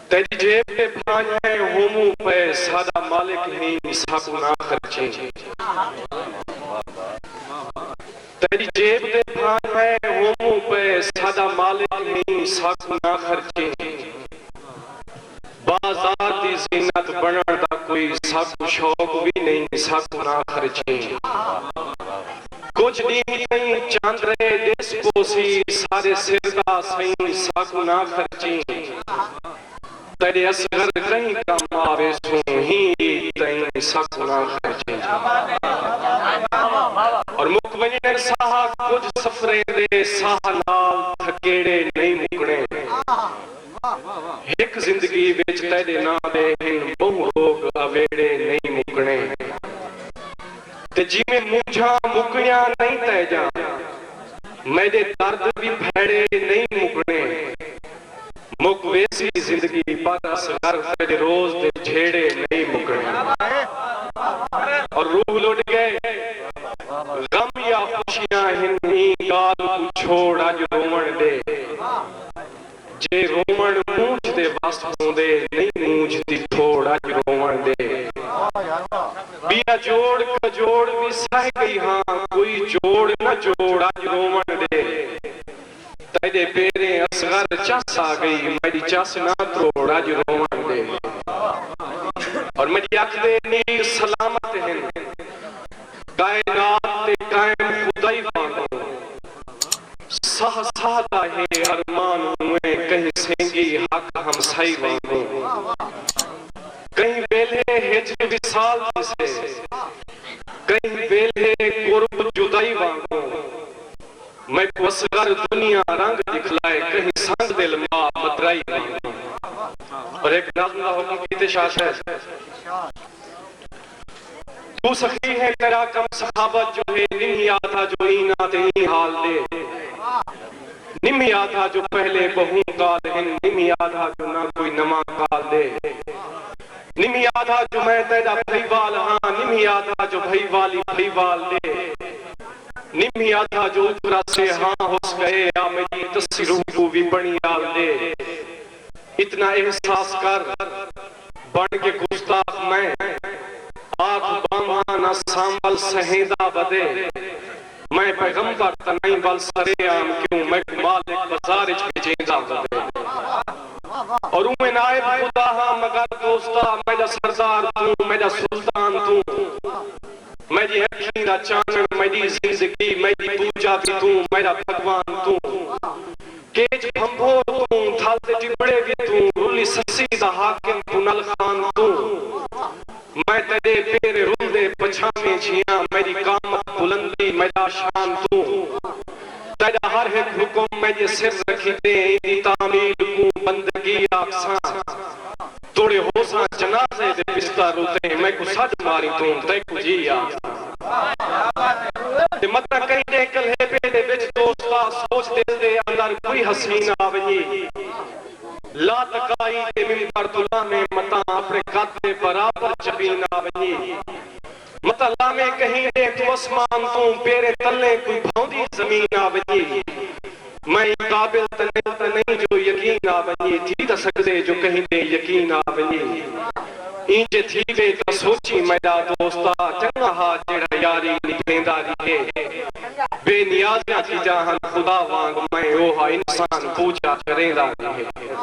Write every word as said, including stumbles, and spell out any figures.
تیݙی جیب تے بھانڄ ہے ہوموں پئے، ساݙا مالک ہیں ساکوں نہ خرچیں۔ تیݙی جیب تے بھانڄ ہے ہوموں پئے، ساݙا مالک ہیں ساکوں نہ خرچیں۔ بازار دی زینت بݨݨ دا کوئی ساکوں شوق وی نئیں، ساکوں نہ خرچیں۔ کجھ ݙینہہ تئیں چندرے ݙس پوسی، سارے سر دا سئیں ساکوں نہ خرچیں۔ تیݙے اصغر کہیں کم آویسوں، ہیں عید تئیں ساکوں نہ خرچیں۔ اور مک ونڄن ساہ کجھ سفریں دے، ساہ نال تھکیڑے نئیں مکݨے۔ ہک زندگی وچ تیݙے ناں دے ہن ٻہوں لوک، اویڑے نئیں مکݨے۔ تے جیویں مونجھاں مکݨیاں نئیں تیݙیاں، میݙے درد وی بھیڑے نئیں مکݨے۔ مک ویسی زندگی پر اصغر، تیݙے روز دے جھیڑے نئیں مکݨے۔ اور روح لٹ ڳئے، غم یا خوشیاں ہن، ایں ڳالھ کوں چھوڑ اڄ رووݨ ݙے۔ جے رووݨ مونجھ دے وس ہوندے، نئیں مونجھ دی تھوڑ اڄ رووݨ ݙے۔ ٻیا جوڑ کجوڑ وی سہہ ڳئی ہاں، کوئی جوڑ نہ جوڑ اڄ رووݨ ݙے۔ تیݙے پیریں اصغر چس آ ڳئی، میݙی چس نہ تروڑ اڄ رووݨ ݙے۔ اور میݙی اکھ دے نیر سلامت ہن، کائنات تے قائم خدائی وانگوں۔ ساہ ساہ دا ہے ارمان اونویں، کہیں سینگی حق ہمسائی وانگوں۔ کہیں ویلھے ہجر وصال تھیسے، کہیں ویلھے قرب جدائی وانگوں۔ میکوں اصغر دنیا رنگ ݙکھلائے، کہیں سنگ دل ماء مترائی وانگوں۔ اور ہک نظم دا حکم کیتے شاہ صاحب۔ توں سخی ہیں، تیݙا کم سخاوت جو ہے، نمہی آدھا جو ایں ناں تے ایں حال ݙے۔ نمہی آدھا جو پہلے ٻہوں ڳالھ ہن، نمہی آدھا جو نہ کوئی نواں ڳالھ ݙے۔ نمہی آدھا جو میں تیݙا بھئیوال ہاں، نمہی آدھا جو بھئیوالی بھئیوال ݙے۔ نمہی آدھا جو اترا سے ہاں ہس ڳئے، آ میݙی تسی روح کوں وی بݨی آل ݙے۔ اتنا احساس کر، بݨ کے گستاخ میں، آکھ ٻانہواں نہ سانول سہیندا ودے۔ میں پیغمبر تاں نئیں ول سرعام کیوں، میکوں مالک بازار اچ وچیندا ودے۔ اور اونویں نائب خدا ہاں مگر دوستا، میݙا سردار توں، میݙا سلطان توں۔ میݙی اکھیں دا چانݨ، میݙی زندگی، میݙی پوجا وی توں، میݙا بھڳوان توں۔ کیچ بھنبھور توں، تھل تے ٹٻڑے وی توں، رلی سسی دا حاکم کنل خان توں۔ میں تیݙے پیریں رلدے پچھاویں جھیاں، میݙی قامت بلندی، میݙا شان توں۔ تیݙا ہر ہک حکم میݙے سر رکھیندے، ایندی تعمیل کوں بندگی آکھساں۔ توڑے ہوساں جنازے دے بستر اتے، میکوں سݙ ماری توں، تیکوں جی آکھساں۔ تے متاں کہیں ݙینہہ کلہیپے دے وچ دوستا، سوچ دل دے اندر کوئی حسین آ ونڄے۔ لا تکائی تے ممبر توں لاہویں، متاں اپݨے قد دے برابر جبین آ ونڄے۔ متاں لاہویں کہیں ݙینہہ توں اسمان توں، پیریں تلیں کوئی بھوندی زمین آ ونڄے۔ میں ایں قابل تاں نئیں، تاں نئیں جو یقین آ ونڄے، تھی تاں سڳدے جو کہیں ݙینہہ یقین آ ونڄے۔ اینجھے تھیوے تاں سوچیں میݙا دوستا، چنڳا ہا جیڑھا یاری نبھیندا ریہے۔ بے نیازیاں چیزاں ہن خدا وانگ، میں او ہا انسان پوجا کریندا ریہے۔